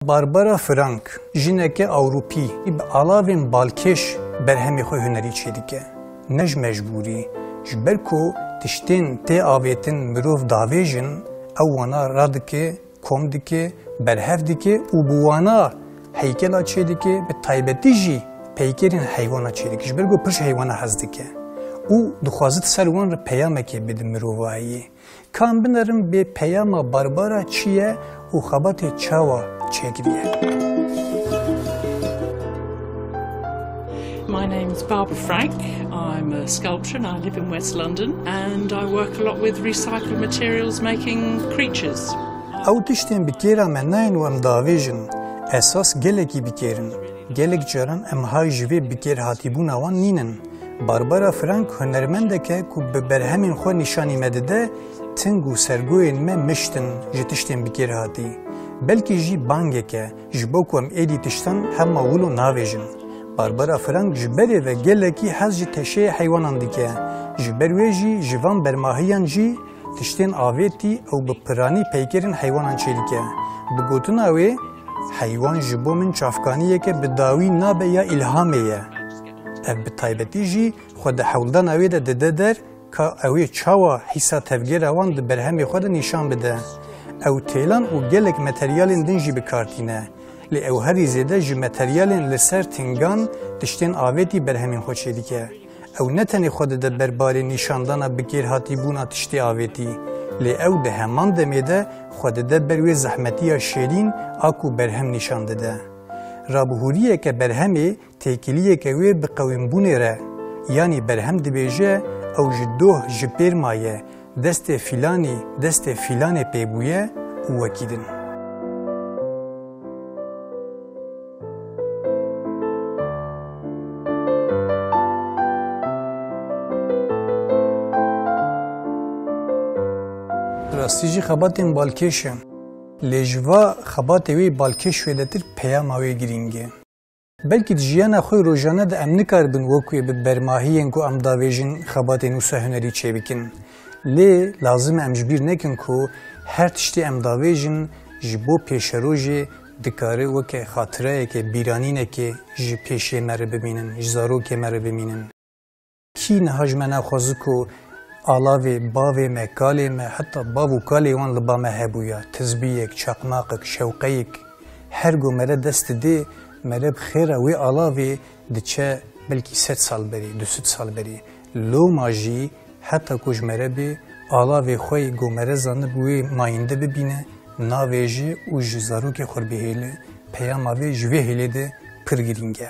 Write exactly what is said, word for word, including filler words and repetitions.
Barbara Frank, jineke Ewropî, bi alavên balkêş berhemê xwe hunerî çêdike. Ne ji mecbûrî, ji ber ku tiştên tê avêtin mirov davêjin, ew wana radike, kom dike, berhev dike û bi wana heykela çêdike, bi taybetî jî peykerên heywana çêdike. Ji ber ku pir ji heywana hez dike û dixwaze di ser wan re peyamekê bide mirovahiyê. Ka em binerin bê peyama Barbara çi ye û xebatê çawa çêkiriye? My name's Barbara Frank. I'm a sculptor and I live in West London, and I work a lot with recycled materials making creatures. Ew tiştên bi kêra me nayên û em davêjin, esas gelekî bi kêr in. Gelek caran em hay ji vê bi kêr hatîbûna wan nînin. Barbara Frank hunermendek e ku bi berhemên xwe nîşanî me dide, ting û sergoyên me mişt in ji tiştên bi kêr hatî. Belkî jî bangek e, ji bo ku em êdî tiştan hema wilo navêjin. Barbara Frank ji berê ve gelekî hez ji teşeyê heywanan dike. Ji ber wê jî ji van bermahiyan jî tiştên avêtî ew bi piranî peykerên heywanan çêdike. Bi gotina wê, heywan ji bo min çavkaniyeke bi dawî nabe ya îlhamê ye. Ev bi taybetî jî xwe di hewldana wê de dide der ka ew ê çawa hîsa tevgera wan di berhemê xwe de nîşan bide. Ew têlan û gelek materyalên din jî bi kar tîne. Lê ew herî zêde ji materyalên li ser tingan tiştên avêtî berhemên xwe çêdike. Ew ne tenê xwe dide ber barê nîşandana bi kêr hatîbûna tiştê avêtî, lê ew di heman demê de xwe dide ber wê zehmetiya şêrîn a ku berhem nîşan dide. Rabihûriyeke berhemê têkiliyeke wê bi qewîmbûnê re, yanî berhem dibêje ew ji doh ji pêr maye, destê filanî destê filanê pê bûye û wekî din. Rastî jî xebatên balkêş e. Lê ji va xebatê wê balkêş wêdetir peyama wê girîng e. Belkî di jiyana xwe rojane de em nikaribin wek wê bi bermahiyên ku em davêjin xebatên wisa hunerî çêbikin. Lê lazim e em ji bîr nekin ku her tiştê em davêjin ji bo pêşerojê dikare weke xatirayeke, bîranînekê ji pêşiyê me re bimînin, ji zarokê me re bimînin. Kî niha ji me naxwaze ku alavê bavê me, kalê me, heta bav û kalê wan li ba me hebûya, tizbiyek, çaqmaqek, şewqeyek, her ku mere dest didê, mere bi xêra wê alavê diçe belkî sed sal berê, du sed sal berê. Loma jî heta ku ji mere bê, alavê xwe yê ku mere zanib wê mayînde bibîne, navêje û ji zarokê xwe re bihêle, peyama vê ji vê hêlê de pir girîng e.